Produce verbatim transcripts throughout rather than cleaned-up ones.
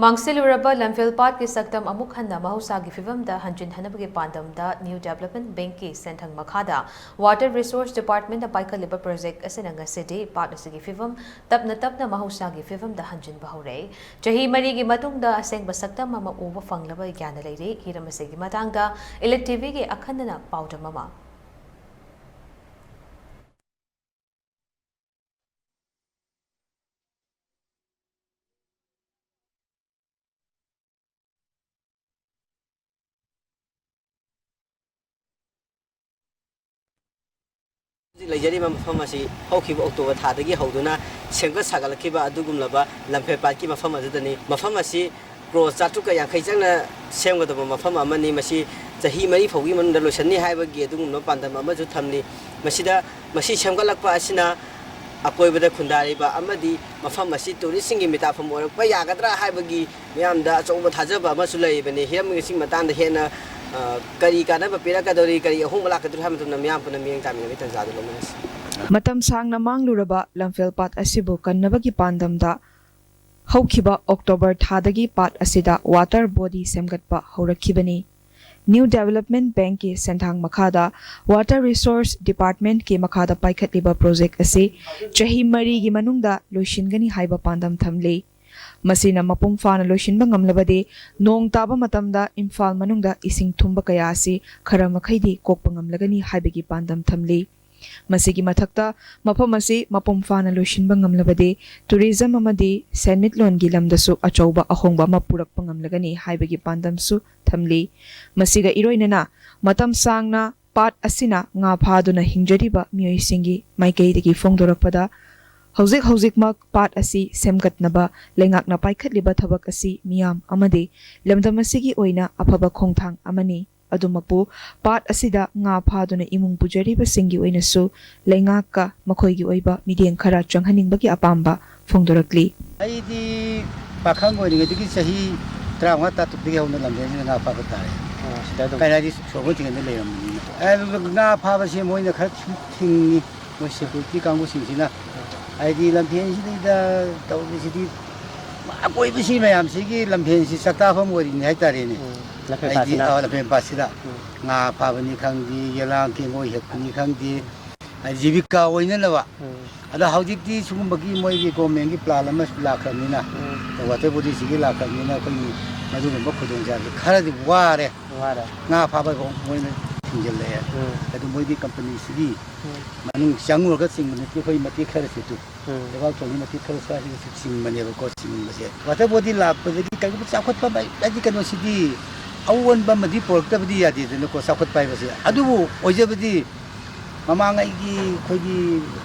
ꯃꯥꯡꯁꯤꯜꯂꯨꯔꯕ ꯂꯝꯐꯦꯜ ꯄꯥꯠꯀꯤ ꯁꯛꯇꯝ ꯑꯃꯨꯛ ꯍꯟꯅ ꯃꯍꯧꯁꯥꯒꯤ ꯐꯤꯕꯝꯗ ꯍꯟꯖꯤꯟꯍꯟꯅꯕꯒꯤ ꯄꯥꯟꯗꯝꯗ New Development Bankꯀꯤ ꯁꯦꯟꯊꯪ ꯃꯈꯥꯗ Water Resource Departmentꯅ ꯄꯥꯏꯈꯠꯂꯤꯕ project ꯑꯁꯤꯅ ꯉꯁꯤꯗꯤ ꯄꯥꯠ ꯑꯁꯤꯒꯤ ꯐꯤꯕꯝ ꯇꯞꯅ ꯇꯞꯅ ꯃꯍꯧꯁꯥꯒꯤ ꯐꯤꯕꯝꯗ ꯍꯟꯖꯤꯟꯕ ꯍꯧꯔꯦ꯫ ꯆꯍꯤ ꯃꯔꯤꯒꯤ ꯃꯇꯨꯡꯗ ꯑꯁꯦꯡꯕ ꯁꯛꯇꯝ ꯑꯃ ꯎꯕ ꯐꯪꯂꯕ ꯌꯥꯅ ꯂꯩꯔꯤ꯫ ꯍꯤꯔꯝ ꯑꯁꯤꯒꯤ ꯃꯇꯥꯡꯗ ꯏꯂꯤꯠ ꯇꯤꯚꯤꯒꯤ ꯑꯈꯟꯅꯅ ꯄꯥꯎꯗꯝ ꯑꯃ꯫ ꯍꯧꯖꯤꯛ ꯂꯩꯖꯔꯤꯕ ꯃꯐꯝ ꯑꯁꯤ ꯍꯧꯈꯤꯕ ꯑꯣꯛꯇꯣꯕꯔ ꯊꯥꯗꯒꯤ ꯍꯧꯗꯨꯅ ꯁꯦꯝꯒꯠ ꯁꯥꯒꯠꯂꯛꯈꯤꯕ ꯑꯗꯨꯒꯨꯝꯂꯕ ꯂꯝꯐꯦꯜ ꯄꯥꯠꯀꯤ ꯃꯐꯝ ꯑꯗꯨꯗꯅꯤ꯫ ꯃꯐꯝ ꯑꯁꯤ ꯀ꯭ꯔꯣꯔ ꯆꯥꯇ꯭ꯔꯨꯛꯀ ꯌꯥꯡꯈꯩ ꯆꯪꯅ ꯁꯦꯝꯒꯗꯕ ꯃꯐꯝ ꯑꯃꯅꯤ꯫ ꯃꯁꯤ ꯆꯍꯤ ꯃꯔꯤ ꯐꯥꯎꯒꯤ ꯃꯅꯨꯡꯗ ꯂꯣꯏꯁꯤꯟꯅꯤ ꯍꯥꯏꯕꯒꯤ ꯑꯗꯨꯒꯨꯝꯂꯕ ꯄꯥꯟꯗꯝ ꯑꯃꯁꯨ ꯊꯝꯂꯤ꯫ ꯃꯁꯤꯗ, ꯃꯁꯤ ꯁꯦꯝꯒꯠꯂꯛꯄ ꯑꯁꯤꯅ ꯑꯀꯣꯏꯕꯗ ꯈꯨꯟꯗꯥꯔꯤꯕ ꯑꯃꯗꯤ ꯃꯐꯝ ꯑꯁꯤ ꯇꯨꯔꯤꯁꯁꯤꯡꯒꯤ ꯃꯤꯇꯥꯐꯝ ꯑꯣꯏꯔꯛꯄ ꯌꯥꯒꯗ꯭ꯔꯥ ꯍꯥꯏꯕꯒꯤ ꯃꯤꯌꯥꯝꯗ ꯑꯆꯧꯕ ꯊꯥꯖꯕ ꯑꯃꯁꯨ ꯂꯩꯔꯤꯕꯅꯤ꯫ ꯍꯤꯔꯝ ꯑꯁꯤꯒꯤ ꯃꯇꯥꯡꯗ ꯍꯦꯟꯅ, ꯑ, ꯀꯔꯤ ꯀꯥꯟꯅꯕ ꯄꯤꯔꯛꯀꯗꯧꯔꯤ, ꯀꯔꯤ ꯑꯍꯣꯡꯕ ꯂꯥꯛꯀꯗꯧꯔꯤ ꯍꯥꯏꯕ ꯃꯇꯝꯗ ꯃꯤꯌꯥꯝ ꯄꯨꯟꯅ ꯃꯤꯠꯌꯦꯡ ꯇꯥꯃꯤꯟꯅꯕꯒꯤ ꯇꯥꯟꯖꯥꯗꯨ ꯂꯧꯃꯤꯟꯅꯁꯤ꯫ ꯃꯇꯝ ꯁꯥꯡꯅ ꯃꯥꯡꯂꯨꯔꯕ ꯂꯝꯐꯦꯜ ꯄꯥꯠ ꯑꯁꯤꯕꯨ ꯀꯟꯅꯕꯒꯤ ꯄꯥꯟꯗꯝꯗ ꯍꯧꯈꯤꯕ ꯑꯣꯛꯇꯣꯕꯔ ꯊꯥꯗꯒꯤ ꯄꯥꯠ ꯑꯁꯤꯗ water body ꯁꯦꯝꯒꯠꯄ ꯍꯧꯔꯛꯈꯤꯕꯅꯤ꯫ New Development Bankꯀꯤ ꯁꯦꯟꯊꯥꯡ ꯃꯈꯥꯗ Water Resource Departmentꯀꯤ ꯃꯈꯥꯗ ꯄꯥꯏꯈꯠꯂꯤꯕ project ꯑꯁꯤ ꯆꯍꯤ ꯃꯔꯤꯒꯤ ꯃꯅꯨꯡꯗ ꯂꯣꯏꯁꯤꯟꯒꯅꯤ ꯍꯥꯏꯕ ꯄꯥꯟꯗꯝ ꯊꯝꯂꯤ꯫ ꯃꯁꯤꯅ ꯃꯄꯨꯡ ꯐꯥꯅ ꯂꯣꯏꯁꯤꯟꯕ ꯉꯝꯂꯕꯗꯤ, ꯅꯣꯡ ꯇꯥꯕ ꯃꯇꯝꯗ ꯏꯝꯐꯥꯜ ꯃꯅꯨꯡꯗ ꯏꯁꯤꯡ ꯊꯨꯝꯕ ꯀꯌꯥ ꯑꯁꯤ ꯈꯔ ꯃꯈꯩꯗꯤ ꯀꯣꯛꯄ ꯉꯝꯂꯒꯅꯤ ꯍꯥꯏꯕꯒꯤ ꯄꯥꯟꯗꯝ ꯊꯝꯂꯤ꯫ ꯃꯁꯤꯒꯤ ꯃꯊꯛꯇ, ꯃꯐꯝ ꯑꯁꯤ ꯃꯄꯨꯡ ꯐꯥꯅ ꯂꯣꯏꯁꯤꯟꯕ ꯉꯝꯂꯕꯗꯤ, tourism ꯑꯃꯗꯤ ꯁꯦꯟꯃꯤꯠꯂꯣꯟꯒꯤ ꯂꯝꯗꯁꯨ ꯑꯆꯧꯕ ꯑꯍꯣꯡꯕ ꯑꯃ ꯄꯨꯔꯛꯄ ꯉꯝꯂꯒꯅꯤ ꯍꯥꯏꯕꯒꯤ ꯄꯥꯟꯗꯝꯁꯨ ꯊꯝꯂꯤ꯫ ꯃꯁꯤꯒ ꯏꯔꯣꯏꯅꯅ, ꯃꯇꯝ ꯁꯥꯡꯅ ꯄꯥꯠ ꯑꯁꯤꯅ ꯉꯥ ꯐꯥꯗꯨꯅ ꯍꯤꯡꯖꯔꯤꯕ ꯃꯤꯑꯣꯏꯁꯤꯡꯒꯤ ꯃꯥꯏꯀꯩꯗꯒꯤ ꯐꯣꯡꯗꯣꯔꯛꯄꯗ, ꯍꯧꯖꯤꯛ ꯍꯧꯖꯤꯛꯃꯛ ꯄꯥꯠ ꯑꯁꯤ ꯁꯦꯝꯒꯠꯅꯕ ꯂꯩꯉꯥꯛꯅ ꯄꯥꯏꯈꯠꯂꯤꯕ ꯊꯕꯛ ꯑꯁꯤ ꯃꯤꯌꯥꯝ ꯑꯃꯗꯤ ꯂꯝꯗꯝ ꯑꯁꯤꯒꯤ ꯑꯣꯏꯅ ꯑꯐꯕ ꯈꯣꯡꯊꯥꯡ ꯑꯃꯅꯤ꯫ ꯑꯗꯨꯃꯛꯄꯨ, ꯄꯥꯠ ꯑꯁꯤꯗ ꯉꯥ ꯐꯥꯗꯨꯅ ꯏꯃꯨꯡ ꯄꯨꯖꯔꯤꯕꯁꯤꯡꯒꯤ ꯑꯣꯏꯅꯁꯨ ꯂꯩꯉꯥꯛꯀ ꯃꯈꯣꯏꯒꯤ ꯑꯣꯏꯕ ꯃꯤꯠꯌꯦꯡ ꯈꯔ ꯆꯪꯍꯟꯅꯤꯡꯕꯒꯤ ꯑꯄꯥꯝꯕ ꯐꯣꯡꯗꯣꯔꯛꯂꯤ꯫ ꯑꯩꯗꯤ ꯄꯥꯈꯪ ꯑꯣꯏꯔꯤꯉꯩꯗꯒꯤ ꯆꯍꯤ ꯇꯔꯥꯃꯉꯥ ꯇꯔꯥꯇꯔꯨꯛꯇꯒꯤ ꯍꯧꯅ ꯂꯝꯐꯦꯜꯁꯤꯗ ꯉꯥ ꯐꯥꯕ ꯇꯥꯔꯦ꯫ ꯑꯣ, ꯁꯤꯗ ꯑꯗꯨꯝ꯫ ꯀꯩꯔꯥꯏꯗꯤ ꯁꯣꯔꯣꯛ ꯊꯤꯡꯖꯤꯟꯗ ꯂꯩꯔꯝꯕꯅꯤꯅ꯫ ꯑꯦ, ꯉꯥ ꯐꯥꯕꯁꯦ ꯃꯣꯏꯅ ꯈꯔ ꯊꯤꯡꯉꯤ, ꯃꯣꯏ security ꯀꯥꯡꯕꯨꯁꯤꯡꯁꯤꯅ꯫ ꯍꯥꯏꯗꯤ ꯂꯝꯐꯦꯜꯁꯤꯗꯩꯗ ꯇꯧꯔꯤꯁꯤꯗꯤ ꯑꯀꯣꯏꯕꯁꯤ ꯃꯌꯥꯝꯁꯤꯒꯤ ꯂꯝꯐꯦꯟꯁꯤ ꯆꯥꯛꯇꯥꯐꯝ ꯑꯣꯏꯔꯤꯅꯤ ꯍꯥꯏꯇꯥꯔꯦꯅꯦ꯫ ꯎꯝ, ꯂꯝꯐꯦꯟ ꯍꯥꯏꯗꯤ, ꯄꯥꯠꯁꯤꯅ꯫ ꯑ, ꯂꯝꯐꯦꯟ ꯄꯥꯠꯁꯤꯗ ꯎꯝ꯫ ꯉꯥ ꯐꯥꯕꯅꯤ ꯈꯪꯗꯦ, ꯌꯦꯂꯥꯡ ꯀꯦꯡꯉꯣꯏ ꯍꯦꯛꯄꯅꯤ ꯈꯪꯗꯦ, ꯍꯥꯏꯗꯤ ꯖꯤꯕꯤꯀꯥ ꯑꯣꯏꯅꯅꯕ꯫ ꯎꯝ꯫ ꯑꯗꯣ ꯍꯧꯖꯤꯛꯇꯤ ꯁꯤꯒꯨꯝꯕꯒꯤ ꯃꯣꯏꯒꯤ ꯒꯣꯔꯃꯦꯟꯒꯤ ꯄ꯭ꯂꯥꯟ ꯑꯃꯁꯨ ꯂꯥꯛꯈ꯭ꯔꯕꯅꯤꯅ, ꯎꯝ꯫ ꯋꯥꯇꯔ ꯕꯣꯗꯤꯁꯤꯒꯤ ꯂꯥꯛꯈ꯭ꯔꯕꯅꯤꯅ, ꯑꯩꯈꯣꯏꯒꯤ ꯃꯗꯨꯒꯨꯝꯕ ꯈꯨꯗꯣꯡꯆꯥꯕꯁꯤ ꯈꯔꯗꯤ ꯋꯥꯔꯦ꯫ ꯋꯥꯔꯦ꯫ ꯉꯥ ꯐꯥꯕ ꯐꯥꯎ ꯃꯣꯏꯅ ꯊꯤꯡꯖꯤꯜꯂꯛꯑꯦ꯫ ꯎꯝ꯫ ꯑꯗꯨ ꯃꯣꯏꯒꯤ ꯀꯝꯄꯅꯤꯁꯤꯒꯤ ꯎꯝ꯫ ꯃꯅꯨꯡ ꯆꯪꯉꯨꯔꯒ ꯆꯤꯡꯕ ꯅꯠꯇꯦ, ꯑꯩꯈꯣꯏ ꯃꯇꯦꯛ ꯈꯔꯁꯤ ꯑꯗꯨ ꯎꯝ꯫ ꯂꯩꯕꯥꯛ ꯊꯣꯡꯒꯤ ꯃꯇꯦꯛ ꯈꯔ ꯁ꯭ꯋꯥꯏꯁꯤꯗꯁꯨ ꯆꯤꯡꯕꯅꯦꯕꯀꯣ, ꯆꯤꯡꯕꯁꯦ꯫ ꯋꯥꯇꯔ ꯕꯣꯗꯤ ꯂꯥꯛꯄꯗꯒꯤ ꯀꯔꯤꯒꯨꯝꯕ ꯆꯥꯎꯈꯠꯄ ꯑꯃ, ꯍꯥꯏꯗꯤ ꯀꯩꯅꯣꯁꯤꯗꯤ ꯑꯑꯣꯟꯕ ꯑꯃꯗꯤ ꯄꯨꯔꯛꯇꯕꯗꯤ ꯌꯥꯗꯦꯗꯅꯀꯣ, ꯆꯥꯎꯈꯠꯄ ꯍꯥꯏꯕꯁꯦ꯫ ꯑꯗꯨꯕꯨ ꯑꯣꯏꯖꯕꯗꯤ ꯃꯃꯥꯡꯉꯩꯒꯤ ꯑꯩꯈꯣꯏꯒꯤ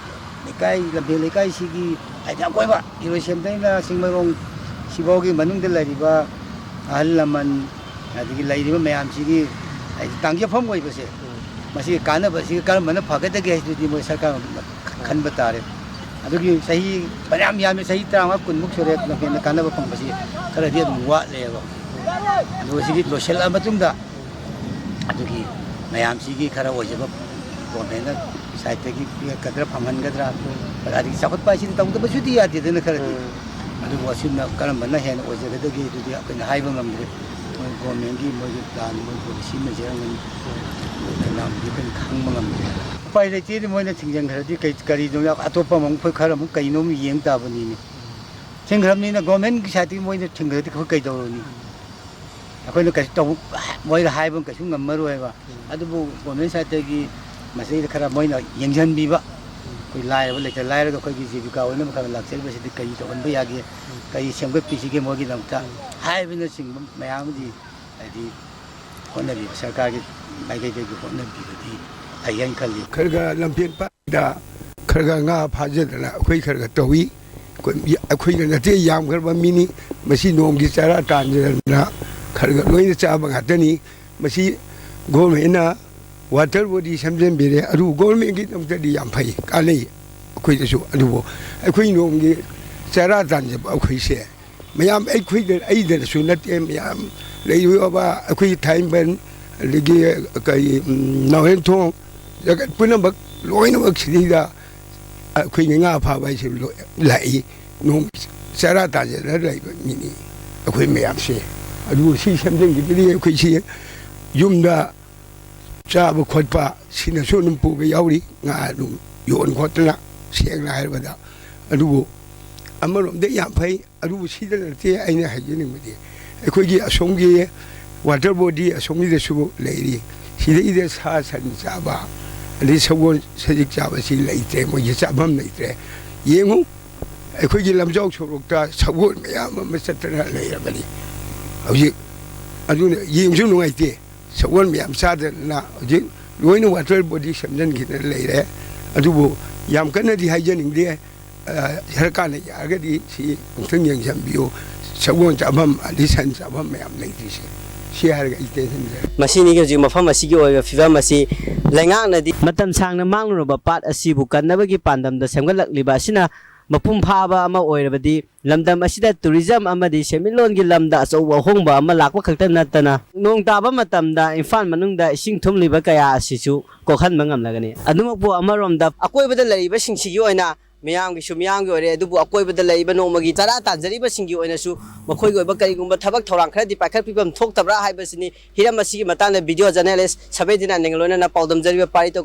ꯂꯩꯀꯥꯏ, ꯂꯝꯐꯦꯜ ꯂꯩꯀꯥꯏꯁꯤꯒꯤ, ꯍꯥꯏꯗꯤ ꯑꯀꯣꯏꯕ ꯏꯔꯣꯏꯁꯦꯝꯗꯩꯅ ꯆꯤꯡꯃꯩꯔꯣꯡ ꯁꯤꯐꯥꯎꯒꯤ ꯃꯅꯨꯡꯗ ꯂꯩꯔꯤꯕ ꯑꯍꯜ ꯂꯃꯟ, ꯑꯗꯒꯤ ꯂꯩꯔꯤꯕ ꯃꯌꯥꯝꯁꯤꯒꯤ, ꯍꯥꯏꯗꯤ ꯇꯥꯡꯖꯐꯝ ꯑꯣꯏꯕꯁꯦ, ꯎꯝ꯫ ꯃꯁꯤꯒꯤ ꯀꯥꯟꯅꯕꯁꯤꯒꯤ ꯀꯔꯝꯕꯅ ꯐꯒꯗꯒꯦ ꯍꯥꯏꯗꯨꯗꯤ ꯃꯣꯏ ꯁꯔꯀꯥꯔꯅ ꯈꯟꯕ ꯇꯥꯔꯦ꯫ ꯑꯗꯨꯒꯤ ꯆꯍꯤ ꯐꯅꯌꯥꯝ ꯌꯥꯝꯃꯦ, ꯆꯍꯤ ꯇꯔꯥꯃꯉꯥ ꯀꯨꯟꯃꯨꯛ ꯁꯨꯔꯦ ꯂꯝꯐꯦꯜꯗ ꯀꯥꯟꯅꯕ ꯐꯪꯕꯁꯤ ꯈꯔꯗꯤ ꯑꯗꯨꯝ ꯋꯥꯠꯂꯦꯕ꯫ ꯑꯗꯨꯒ ꯁꯤꯒꯤ ꯂꯣꯏꯁꯤꯜꯂꯛꯑ ꯃꯇꯨꯡꯗ ꯑꯗꯨꯒꯤ ꯃꯌꯥꯝꯁꯤꯒꯤ ꯈꯔ ꯑꯣꯏꯖꯕ ꯒꯣꯔꯃꯦꯟꯅ ꯁꯥꯏꯠꯇꯒꯤ ꯄꯤꯔꯛꯀꯗ꯭ꯔꯥ, ꯐꯪꯍꯟꯒꯗ꯭ꯔꯥ, ꯑꯗꯒꯤ ꯆꯥꯎꯈꯠꯄ ꯍꯥꯏꯁꯤꯗꯤ ꯇꯧꯗꯕꯁꯨꯗꯤ ꯌꯥꯗꯦꯗꯅ ꯈꯔꯗꯤ꯫ ꯎꯝ꯫ ꯑꯗꯨꯕꯨ ꯑꯁꯤꯅ ꯀꯔꯝꯕꯅ ꯍꯦꯟꯅ ꯑꯣꯏꯖꯒꯗꯒꯦ ꯑꯗꯨꯗꯤ ꯑꯩꯈꯣꯏꯅ ꯍꯥꯏꯕ ꯉꯝꯗ꯭ꯔꯦ꯫ ꯃꯣꯏ ꯒꯣꯔꯃꯦꯟꯒꯤ ꯃꯣꯏꯒꯤ ꯄ꯭ꯂꯥꯟ, ꯃꯣꯏ ꯄꯣꯂꯤꯁꯤ ꯑꯃ ꯂꯩꯖꯔꯝꯒꯅꯤ꯫ ꯃꯌꯥꯝꯗꯤ ꯑꯩꯈꯣꯏꯅ ꯈꯪꯕ ꯉꯝꯗ꯭ꯔꯦ꯫ ꯎꯄꯥꯏ ꯂꯩꯇꯦꯗꯤ ꯃꯣꯏꯅ ꯊꯤꯡꯖꯤꯟꯈ꯭ꯔꯗꯤ ꯀꯩ, ꯀꯔꯤꯅꯣ ꯑꯇꯣꯞꯄ ꯑꯃꯨꯛ ꯑꯩꯈꯣꯏ ꯈꯔ ꯑꯃꯨꯛ ꯀꯩꯅꯣꯝ ꯌꯦꯡ ꯇꯥꯕꯅꯤꯅꯦ꯫ ꯊꯤꯡꯈ꯭ꯔꯕꯅꯤꯅ ꯒꯣꯔꯃꯦꯟꯒꯤ ꯁꯥꯏꯠꯇꯒꯤ ꯃꯣꯏꯅ ꯊꯤꯡꯈ꯭ꯔꯗꯤ ꯑꯩꯈꯣꯏ ꯀꯩꯗꯧꯔꯨꯅꯤ? ꯑꯩꯈꯣꯏꯅ ꯀꯩꯁꯨ ꯇꯧ-, ꯃꯣꯏꯗ ꯍꯥꯏꯕ ꯀꯩꯁꯨ ꯉꯝꯃꯔꯣꯏꯕ꯫ ꯎꯝ꯫ ꯑꯗꯨꯕꯨ ꯒꯣꯔꯃꯦꯟ ꯁꯥꯏꯠꯇꯒꯤ ꯃꯁꯤꯗ ꯈꯔ ꯃꯣꯏꯅ ꯌꯦꯡꯁꯤꯟꯕꯤꯕ, ꯎꯝ꯫ ꯑꯩꯈꯣꯏ ꯂꯥꯏꯔꯕ ꯂꯩꯇ ꯂꯥꯏꯔꯒ ꯑꯩꯈꯣꯏꯒꯤ ꯖꯤꯕꯤꯀꯥ ꯑꯣꯏꯅꯕ ꯈꯔ ꯂꯥꯛꯆꯔꯤꯕꯁꯤꯗꯤ ꯀꯔꯤ ꯇꯧꯍꯟꯕ ꯌꯥꯒꯦ, ꯎꯝ꯫ ꯀꯔꯤ ꯁꯦꯝꯒꯠꯄꯤꯁꯤꯒꯦ ꯃꯣꯏꯒꯤꯗꯃꯛꯇ ꯎꯝ꯫ ꯍꯥꯏꯕꯅꯆꯤꯡꯕ ꯃꯌꯥꯝ ꯑꯃꯗꯤ ꯍꯥꯏꯗꯤ ꯍꯣꯠꯅꯕꯤꯕ, ꯁꯔꯀꯥꯔꯒꯤ ꯃꯥꯏꯀꯩꯗꯒꯤ ꯍꯣꯠꯅꯕꯤꯕꯗꯤ ꯐꯩ ꯍꯥꯏꯅ ꯈꯜꯂꯤ꯫ ꯈꯔ ꯈꯔ ꯂꯝꯐꯦꯜ ꯄꯥꯠꯇ ꯈꯔ ꯈꯔ ꯉꯥ ꯐꯥꯖꯗꯅ ꯑꯩꯈꯣꯏ ꯈꯔ ꯈꯔ ꯇꯧꯏ꯫ ꯑꯩꯈꯣꯏ, ꯑꯩꯈꯣꯏꯅ ꯅꯠꯇꯦ, ꯌꯥꯝꯈ꯭ꯔꯕ ꯃꯤꯅꯤ꯫ ꯃꯁꯤ ꯅꯣꯡꯃꯒꯤ ꯆꯔꯥ ꯇꯥꯟꯖꯗꯅ ꯈꯔ ꯈꯔ ꯂꯣꯏꯅ ꯆꯥꯕ ꯉꯥꯛꯇꯅꯤ꯫ ꯃꯁꯤ ꯒꯣꯔꯃꯦꯟꯅ ꯋꯥꯇꯔ ꯕꯣꯗꯤ ꯁꯦꯝꯖꯤꯟꯕꯤꯔꯦ, ꯑꯗꯨ ꯒꯣꯔꯃꯦꯟꯒꯤꯗꯃꯛꯇꯗꯤ ꯌꯥꯝ ꯐꯩ, ꯀꯥꯟꯅꯩ ꯑꯩꯈꯣꯏꯗꯁꯨ꯫ ꯑꯗꯨꯕꯨ ꯑꯩꯈꯣꯏ ꯅꯣꯡꯃꯒꯤ ꯆꯔꯥ ꯇꯥꯟꯖꯕ ꯑꯩꯈꯣꯏꯁꯦ ꯃꯌꯥꯝ ꯑꯩꯈꯣꯏꯗ, ꯑꯩꯗꯁꯨ ꯅꯠꯇꯦ, ꯃꯌꯥꯝ ꯂꯩꯔꯤꯕ ꯑꯩꯈꯣꯏ ꯊꯥꯏꯃꯟ, ꯑꯗꯒꯤ ꯀꯔꯤ, ꯎꯝ, ꯅꯥꯎꯔꯦꯝꯊꯣꯡ, ꯖꯒꯠ ꯄꯨꯝꯅꯃꯛ ꯂꯣꯏꯅꯃꯛ ꯁꯤꯗꯩꯗ ꯑꯩꯈꯣꯏꯒꯤ ꯉꯥ ꯐꯥꯕ ꯍꯥꯏꯁꯦ ꯂꯣꯏ ꯂꯥꯛꯏ꯫ ꯅꯣꯡ ꯆꯔꯥ ꯇꯥꯟꯖꯗꯅ ꯂꯩꯕ ꯃꯤꯅꯤ ꯑꯩꯈꯣꯏ ꯃꯌꯥꯝꯁꯦ꯫ ꯑꯗꯨꯕꯨ ꯁꯤ ꯁꯦꯝꯖꯤꯟꯈꯤꯕꯗꯒꯤ ꯑꯩꯈꯣꯏꯁꯤ ꯌꯨꯝꯗ ꯆꯥꯕ ꯈꯣꯠꯄ ꯁꯤꯅꯁꯨ ꯑꯗꯨꯝ ꯄꯨꯕ ꯌꯥꯎꯔꯤ, ꯉꯥ ꯑꯗꯨꯝ ꯌꯣꯟ ꯈꯣꯠꯇꯅ, ꯁꯦꯡꯅ ꯍꯥꯏꯔꯕꯗ꯫ ꯑꯗꯨꯕꯨ ꯑꯃꯔꯣꯝꯗ ꯌꯥꯝ ꯐꯩ꯫ ꯑꯗꯨꯕꯨ ꯁꯤꯗ ꯅꯠꯇꯦ ꯑꯩꯅ ꯍꯥꯏꯖꯅꯤꯡꯕꯗꯤ, ꯑꯩꯈꯣꯏꯒꯤ ꯑꯁꯣꯝꯒꯤ ꯋꯥꯇꯔ ꯕꯣꯗꯤ ꯑꯁꯣꯝꯒꯤꯗꯁꯨ ꯂꯩꯔꯤ꯫ ꯁꯤꯗꯩꯗ ꯁꯥ ꯁꯟ ꯆꯥꯕ, ꯑꯗꯩ ꯁꯒꯣꯜ ꯁꯖꯤꯛ ꯆꯥꯕꯁꯤ ꯂꯩꯇ꯭ꯔꯦ, ꯃꯣꯏꯒꯤ ꯆꯥꯐꯝ ꯂꯩꯇ꯭ꯔꯦ꯫ ꯌꯦꯡꯉꯨ, ꯑꯩꯈꯣꯏꯒꯤ ꯂꯝꯖꯥꯎ ꯁꯣꯔꯣꯛꯇ ꯁꯒꯣꯜ ꯃꯌꯥꯝ ꯑꯃ ꯆꯠꯇꯅ ꯂꯩꯔꯕꯅꯤ ꯍꯧꯖꯤꯛ꯫ ꯑꯗꯨꯅ ꯌꯦꯡꯁꯨ ꯅꯨꯡꯉꯥꯏꯇꯦ꯫ ꯁꯒꯣꯜ ꯃꯌꯥꯝ ꯆꯥꯗꯅ ꯍꯧꯖꯤꯛ ꯂꯣꯏꯅ ꯋꯥꯇꯔ ꯕꯣꯗꯤ ꯁꯦꯝꯖꯤꯟꯈꯤꯗꯅ ꯂꯩꯔꯦ꯫ ꯑꯗꯨꯕꯨ ꯌꯥꯝ ꯀꯟꯅꯗꯤ ꯍꯥꯏꯖꯅꯤꯡꯗꯦ꯫ ꯑ, ꯁꯔꯀꯥꯔꯅ ꯌꯥꯔꯒꯗꯤ ꯁꯤ ꯑꯃꯨꯛꯇꯪ ꯌꯦꯡꯁꯤꯟꯕꯤꯌꯨ꯫ ꯁꯒꯣꯜ ꯆꯥꯐꯝ ꯑꯗꯩ ꯁꯟ ꯆꯥꯐꯝ ꯃꯌꯥꯝ ꯂꯩꯇ꯭ꯔꯤꯁꯦ꯫ ꯁꯤ ꯍꯥꯏꯔꯒ ꯑꯩ ꯇꯦꯟꯁꯤꯟꯖꯔꯦ꯫ ꯃꯁꯤꯅꯤ ꯍꯧꯖꯤꯛ ꯃꯐꯝ ꯑꯁꯤꯒꯤ ꯑꯣꯏꯕ ꯐꯤꯕꯝ ꯑꯁꯤ ꯂꯩꯉꯥꯛꯅꯗꯤ ꯃꯇꯝ ꯁꯥꯡꯅ ꯃꯥꯡꯂꯨꯔꯕ ꯄꯥꯠ ꯑꯁꯤꯕꯨ ꯀꯟꯅꯕꯒꯤ ꯄꯥꯟꯗꯝꯗ ꯁꯦꯝꯒꯠꯂꯛꯂꯤꯕ ꯑꯁꯤꯅ ꯃꯄꯨꯡ ꯐꯥꯕ ꯑꯃ ꯑꯣꯏꯔꯕꯗꯤ ꯂꯝꯗꯝ ꯑꯁꯤꯗ ꯇꯨꯔꯤꯖꯝ ꯑꯃꯗꯤ ꯁꯦꯟꯃꯤꯠꯂꯣꯟꯒꯤ ꯂꯝꯗ ꯑꯆꯧꯕ ꯑꯍꯣꯡꯕ ꯑꯃ ꯂꯥꯛꯄ ꯈꯛꯇ ꯅꯠꯇꯅ, ꯅꯣꯡ ꯇꯥꯕ ꯃꯇꯝꯗ ꯏꯝꯐꯥꯜ ꯃꯅꯨꯡꯗ ꯏꯁꯤꯡ ꯊꯨꯝꯂꯤꯕ ꯀꯌꯥ ꯑꯁꯤꯁꯨ ꯀꯣꯛꯍꯟꯕ ꯉꯝꯂꯒꯅꯤ꯫ ꯑꯗꯨꯃꯛꯄꯨ ꯑꯃꯔꯣꯝꯗ ꯑꯀꯣꯏꯕꯗ ꯂꯩꯔꯤꯕꯁꯤꯡꯁꯤꯒꯤ ꯑꯣꯏꯅ ꯃꯤꯌꯥꯝꯒꯤꯁꯨ ꯃꯤꯌꯥꯝꯒꯤ ꯑꯣꯏꯔꯦ, ꯑꯗꯨꯕꯨ ꯑꯀꯣꯏꯕꯗ ꯂꯩꯔꯤꯕ ꯅꯣꯡꯃꯒꯤ ꯆꯔꯥ ꯇꯥꯟꯖꯔꯤꯕꯁꯤꯡꯒꯤ ꯑꯣꯏꯅꯁꯨ ꯃꯈꯣꯏꯒꯤ ꯑꯣꯏꯕ ꯀꯔꯤꯒꯨꯝꯕ ꯊꯕꯛ ꯊꯧꯔꯥꯡ ꯈꯔꯗꯤ ꯄꯥꯏꯈꯠꯄꯤꯐꯝ ꯊꯣꯛꯇꯕ꯭ꯔꯥ ꯍꯥꯏꯕꯁꯤꯅꯤ꯫ ꯍꯤꯔꯝ ꯑꯁꯤꯒꯤ ꯃꯇꯥꯡꯗ video journalist ꯁꯕꯦꯗꯤꯅꯥ ꯅꯤꯡ ꯂꯣꯏꯅꯅ ꯄꯥꯎꯗꯝꯖꯔꯤꯕ ꯄꯥꯔꯤ